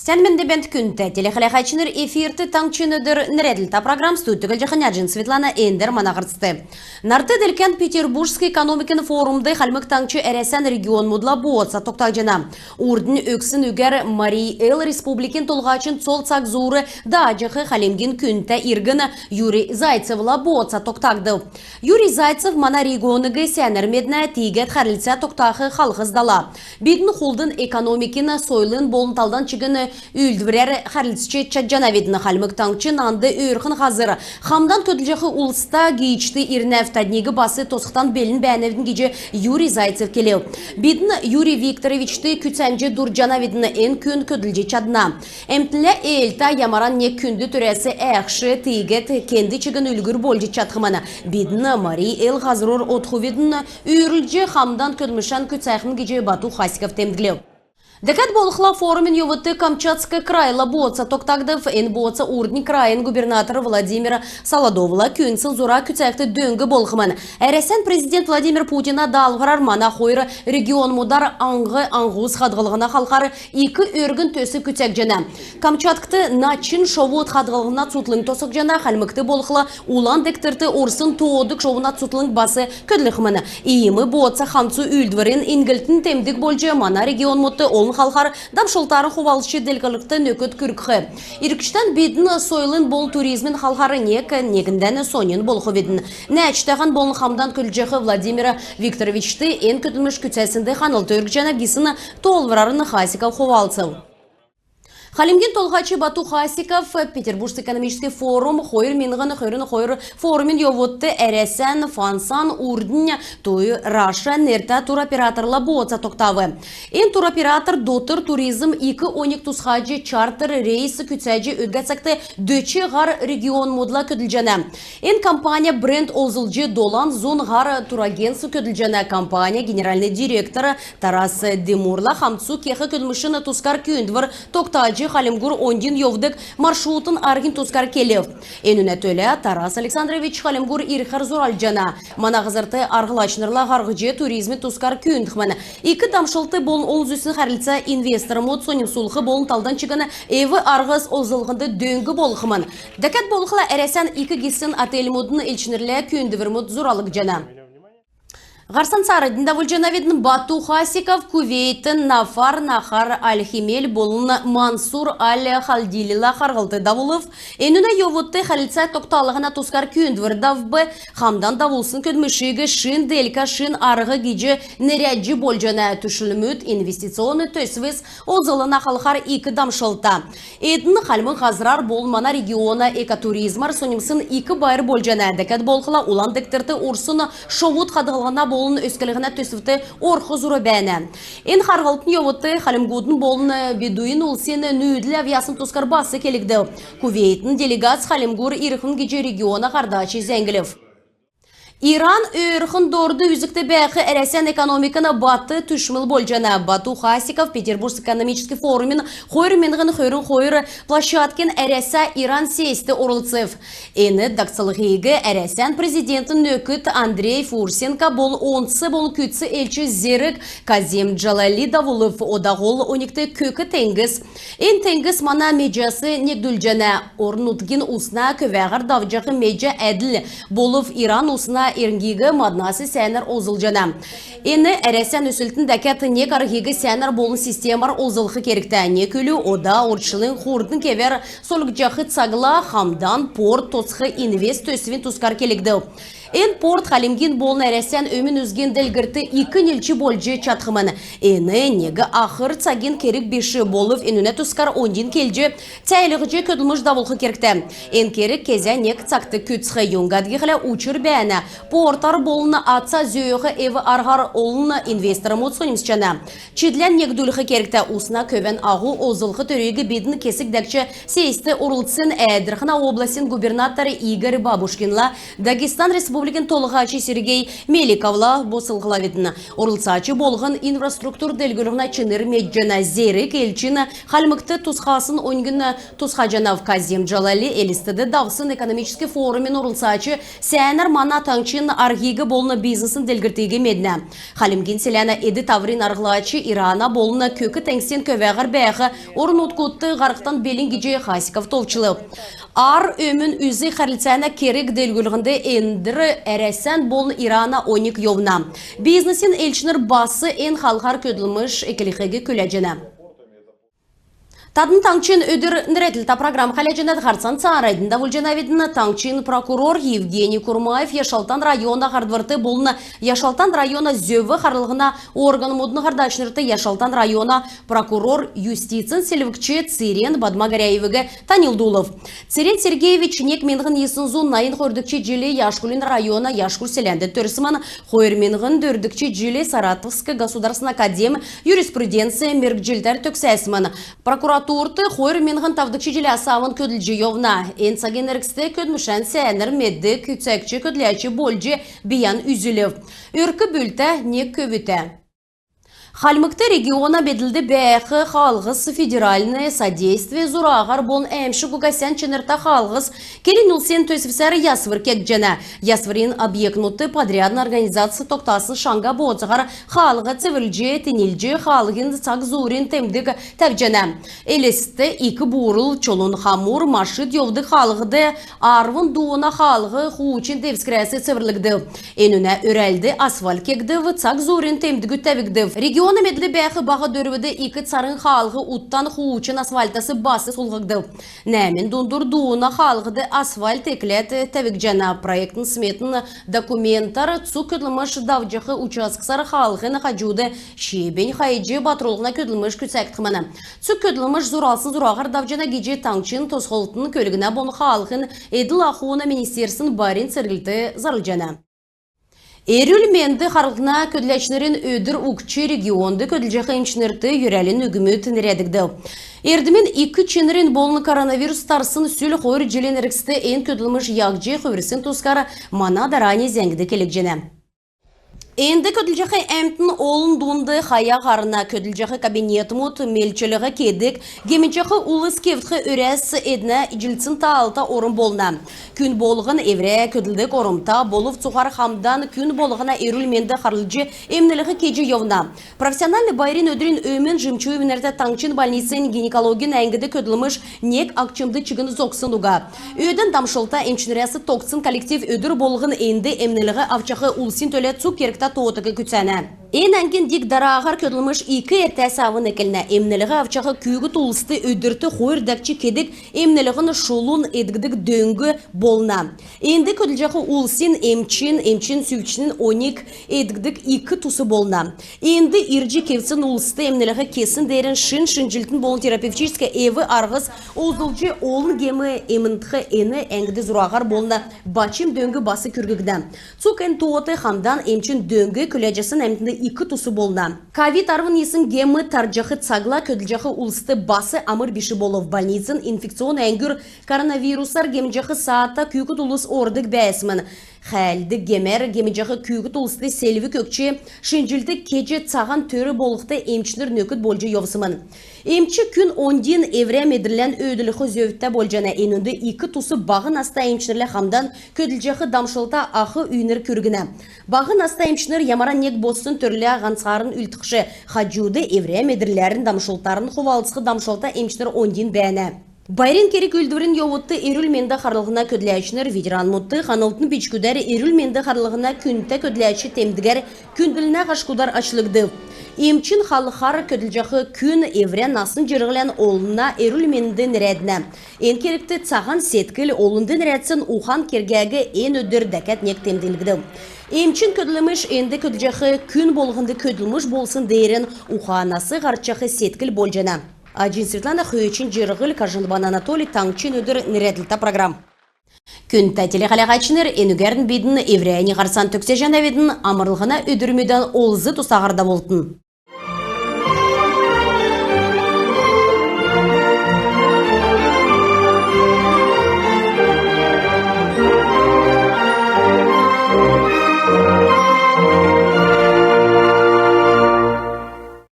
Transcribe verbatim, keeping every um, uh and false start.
Сән менд бәәнт, күндтә телехәләһәчнр! Эфирт «Таңһчин өдр» нерәдлтә программ. Студьд көтлҗәхнь Әҗин Светлана. Эндр мана һарцд. Нарт делкән Петербургск экономикин форумд Хальмг Таңһч Әрәсән регионмудла бооца тогтаҗана. Урднь өгсн үгәр Марий Эл Республикин Толһачин цол цаг зуур дааҗах Хальмгин күндтә иргн Юрий Зайцевла бооца тогтагдв. Юрий Зайцев мана региониг сәәнәр меднә, тиигәд хәрлцә тогтах халхс дала. Бидн хулдн экономикин, сойлын болн талдан чигн үүлдврәр хәрлцҗ чадҗанавидн. Хальмг Таңһч нанд өөрхн һазр. Хамдан көдлҗәх улста гиичд ирнәв, тадниг бас тосхдан белн бәәнәвидн, — гиҗ Юрий Зайцев келв. Бидн Юрий Викторовичд күцәмҗ дурдҗанавидн, эн күн көдлҗ чадна. Әмтнлә ээлтә, ямаран нег күнд төрәс әәхш, тиигәд кенд чигн үлгүр болҗ чадхмн. Бидн Марий Эл һазрур одхвидн, үүрлҗ хамдан көдлмшән күцәхмн, — гиҗ Бату Хасиков темдглв. Дәкәд болхла форумин йовудт Камчатск крайла бооца тогтагдв. Эн бооца урднь крайин губернатор Владимир Солодовла күүндсн зура күцәхд дөң болхмн. Әрәсән президент Владимир Путина даалһврар мана хойр регионмудар аң-аһурс хадһллһна халхар ик өргн төсв күцәгдҗәнә. Камчаткт начн шовуд хадһллһна цутхлң тосхгдҗана, Хальмгт болхла Улан дегтрт орсн тоодг шовуна цутхлң бас көдлхмн. Иим бооца хамцу үүлдврин иньгллтин темдг болҗ, мана регионмудт олн халхар дамшлтарн хувалцҗ делгрлтд нөкд күргх. Иргчдән бидн сойлын болн туризмин халхар нег-негндән соньн болхвидн. Нәәҗтәһән болн хамдан көдлҗәх Владимир Викторовичд эн көдлмш күцәснд ханлт өргҗәнә, — гисн тоолврарн Хасиков хувалцв. Хальмгин Толһач Бату Хасиков Петербургск экономическ форум хойр миңһн хөрн хойр форумин йовудт Әрәсән Фансан, урднь Туй Раша нертә туроператорла бооца тогтав. Эн туроператор дотр туризм ик оньг тусхаҗ, чартер рейс күцәҗ, өдгә цагт дөч һар регионмудла көдлҗәнә. Эн компания бренд олзлҗ долан зун һар турагентс көдлҗәнә. Компания генеральн директор Тарас Демурла хамцу кех көдлмшин тускар күүндвр тогтаҗ, Хальмгур оньдин йовдг маршрутин арһин тускар келв. Энүнә төлә Тарас Александрович Хальмгур ирхәр зуралҗана. Мана һазрт арһлачнрла харһҗ, туризмин тускар күүндхмн. Ик дамшлт болн олн зүсн хәрлцә инвестормуд соньмсулх болн талдан чигн эв-арһс олзллһнд дөң болхмн. Дәкәд болхла Әрәсән ик гисн отельмудын элчнрлә күүндврмүд зуралгдҗана. Һарцан цааранднь давулҗанавидн. Бату Хасиков Кувейтин Нафар Нахар Аль Химель болн Мансур Аль Халдилла харһлт давулв. Энүнә йовудт хәрлцә тогталһна тускар күүндвр давв. Хамдан давулсн көдлмшиг шин делкә шин арһ гиҗ нерәдҗ болҗана. Түшлмүд инвестиционн төсвс олзллһна халхар ик дамшлта. Эдн хальмг һазрар болн мана региона экотуризмар соньмсн ик байр болҗана. Дәкәд болхла Улан дегтрт орсн шовуд хадһллһна болн өсклһнә төсвт орх зура бәәнә. Эн харһлтын йовудт хальмгудын болн бедуин улсин нүүдл авъясин тускар бас келгдв. Кувейтин делегац Хальмгур ирхмн гиҗ региона һардач зәңглв. Иран өөрхн дорд үзгт бәәх Әрәсән экономикин бат түшмл болҗана. Бату Хасиков Петербургск экономическ форумин хойр миңһн хөрн хойр площадкин Әрәсә — Иран сессьт орлцв. Эн дагцалһиг Әрәсән президентин нөкд Андрей Фурсенко болн онц болн күцц элч зерг Казим Джалали давулв. Ода һол оньгт Көк теңгс. Эн теңгс мана меҗәс негдүлҗәнә. Орн-нутгин усна көвәһәр давҗах меҗә әдл болв. Иран усна эргиг маднас сәәнәр олзлҗана. Эн Әрәсән өслтин дәкәд нег арһиг сәәнәр болн системәр олзлх кергтә. Нег үлү ода орчлң хурдн кевәр сольгдҗах цагла хамдан порт тосх инвест төсвин тускар келгдв. Эн порт Хальмгин болн Әрәсән өмн үзгин делгрлтд ик нилч болҗ чадхмн. Эн нег ахр цагин керг биш, болв энүнә тускар оньдин келҗ, цәәлһҗ көдлмш давулх кергтә. Эн керг кезә нег цагт күцх. Юңгад гихлә учр бәәнә. Портар болн аца зөөх эв-арһар олн инвестормуд соньмсҗана. Чидлән негдүлх кергтә. Усна көвән аһу олзлх төриг бидн кесг дәкҗ сессьт орлцсн Әәдрхнә областин губернатор Игорь Бабушкинла, Дагестан Республикин Республикин Толһач Сергей Меликовла босхлавидн. Орлцач болһн инфраструктур делгрүллһнә чинр медҗәнә. Зерг элчин Хальмгт тусхасн оньгин тусхаҗанав. Казим Джалали Элстд давсн экономическ форумин орлцач сәәнәр мана таңһчин арһиг болн бизнесин делгрлтиг меднә. Хальмгин селәнә эд-таврин арһлач Ирана болн Көк теңгсин көвәһәр бәәх орн-нутгудт һархдан белн гиҗ Хасиков товчлв. Ар-өмн үзг хәрлцәнә керг делгрүллһнд эндр Әрәсән болн Ирана оньг йовна. Бизнесин элчнр бас эн халхар көдлмш эклхиг күләҗәнә. Тадн «Таңһчин өдр» нерәдлтә программ хәләҗәнәт. Һарцан цааранднь давулҗанавидн. Таңһчин прокурор Евгений Курмаев Яшалтан района һардврт болн Яшалтан района зөв харлһна органмудын һардачнрт Яшалтан района прокурор, юстицин селвгч Церен Бадма-Горяевиг таньлдулв. Церен Сергеевич нег миңһн йисн зун найн хойрдгч җил Яшкулин района Яшкуль селәнд төрсмн. Хойр миңһн дөрвдгч җил Саратовск государственн академь юриспруденция мергҗлтәр төгсәсмн. Прокуратурт хойр миңһн тавдгч җиләс авн көдлҗ йовна. Эн цагин эргцд көдлмшән сәәнәр меддг, күцәгч көдләч болҗ бийән үзүлв. Өрк-бүлтә, нег көвүтә. Хальмгт региона медлд бәәх хаалһс федеральн «Содействие» зураһар болн «Әәмшг уга сән чинртә хаалһс» келн-улсин төсвсәр ясвр кегдҗәнә. Ясврин объектмудт подрядн организац тогтасн шаңһа бооцаһар хаалһ цеврлҗ, тенилҗ, хаалһин цаг зуурин темдг тәвҗәнә. Элст, Ик-Бурл, Чолун-Хамур машид йовдг хаалһд арвн дууна хаалһ хуучн девскрәс цеврлгдв. Энүнә өрәлд асфальт кегдв, цаг зуурин темдгүд тәвгдв. Региона медлд бәәх Баһ Дөрвд — Ик Царң хаалһ утдан хуучн асфальтас бас сулдхгдв. Нәәмн дундур дууна хаалһд асфальт экләд тәвгдҗәнә. Проектн-сметн документар цуг көдлмш давҗах участксар хаалһин хаҗуд щебень хайҗ батрулһна көдлмш күцәгдхмн. Цуг көдлмш зуралсн зураһар давҗана гиҗ таңһчин тосхлтын, көлгнә болн хаалһин эдл-ахун министерствин байрин церглт зарлҗана. Эрүл-менд харлһна көдләчнрин өдр угтҗ регионд көдлҗәх эмчнрт йөрәлин үгмүд нерәдгдв. Эрдмин ик чинрин болн коронавирус тарсн сүл хойр җилин эргцд эн көдлмш яһҗ хүврсн тускар мана дарани зәңгд келгдҗәнә. Энд көдлҗәх әмтн олн дунд хая һарна. Көдлҗәх кабинетмүд, мелчлһ кедг, гемнҗәх улс кевтх өрәс эднә иҗлцин таалта орм болна. Күн болһн эврә көдлдг ормта болв цуһар хамдан күн болһна эрүл-менд харлҗ, эмнлһ кеҗ йовна. Профессиональн байрин өдрин өмн Жемчуевин нертә таңһчин больницин гинекологин әңгд көдлмш нег агчмд чигн зогссн уга. Өөдән дамшлта эмчнрәс тогтсн коллектив өдр болһн энд эмнлһ авчах улсин төлә цуг кергтә тоотыг күцәнә. Эн әңгин диг-дараһар көдлмш ик эртәс авн эклнә. Эмнлһ авчах күүкд улст өдрт хойр дәкҗ кедг эмнлһн шулун эдгдг дөң болна. Энд көдлҗәх улсин, эмчин, эмчин сүвчнрин оньг эдгдг ик тус болна. Энд ирҗ кевтсн улст эмнлһ кесн деерән шин шинҗллтин болн терапевтическ эв-арһс олзлҗ, олн гем эмнх эн әңгд зураһар болна бачм дөң бас күрггднә. Цуг эн тоот хамдан эмчин дөң күләҗәсн әмтнд ик тус болна. Ковид арвн йисн гем тарҗах цагла көдлҗәх улст бас амр биш болв. Больницин инфекционн әңгүр коронавирусар гемнҗәх саата күүкд улс ордг бәәсмн. Хәәлдг гемәр гемнҗәх күүкд улст селвг өгч, шинҗллт кеҗ, цаһан төр болхд эмчнр нөкд болҗ йовсмн. Эмч күн оньдин эврә медрлән өөдлүлх зөвтә болҗана. Энүнд ик тус баһ наста эмчнрлә хамдан көдлҗәх дамшлта ах үйнр күргнә. Баһ наста эмчнр ямаран нег боссн төрлә һанцарн үлдхш. Хаҗуд эврә медрләрн, дамшлтарн хувалцх дамшлта эмчнр оньдин бәәнә. Байрин керг-үүлдврин йовудт эрүл-менд харлһна көдләчнр ветеранмудт ханлтын бичгүдәр, эрүл-менд харлһна күндтә көдләч темдгәр күндллһнә һашкудар ачлгдв. Эмчин халхар көдлҗәх күн эврә насн-җирһлән олна эрүл-менд нерәднә. Эн кергт цаһан седкл, олнд нерәдсн ухан-кергәг эн өдр дәкәд нег темдглгдв. Эмчин көдлмш энд көдлҗәх күн болһнд көдлмш болсн деерән уханас һарчах седкл болҗана. Аҗин Светлана, Хөөчин Җирһл, Кажнбан Анатолий, «Таңһчин өдр» нерәдлтә программ. Күндтә телехәләгчнр, энүгәрн бидн эврәннь һарцан төгсәҗәнәвидн. Амрлһна өдрмүдән олз-тусаһар давултн.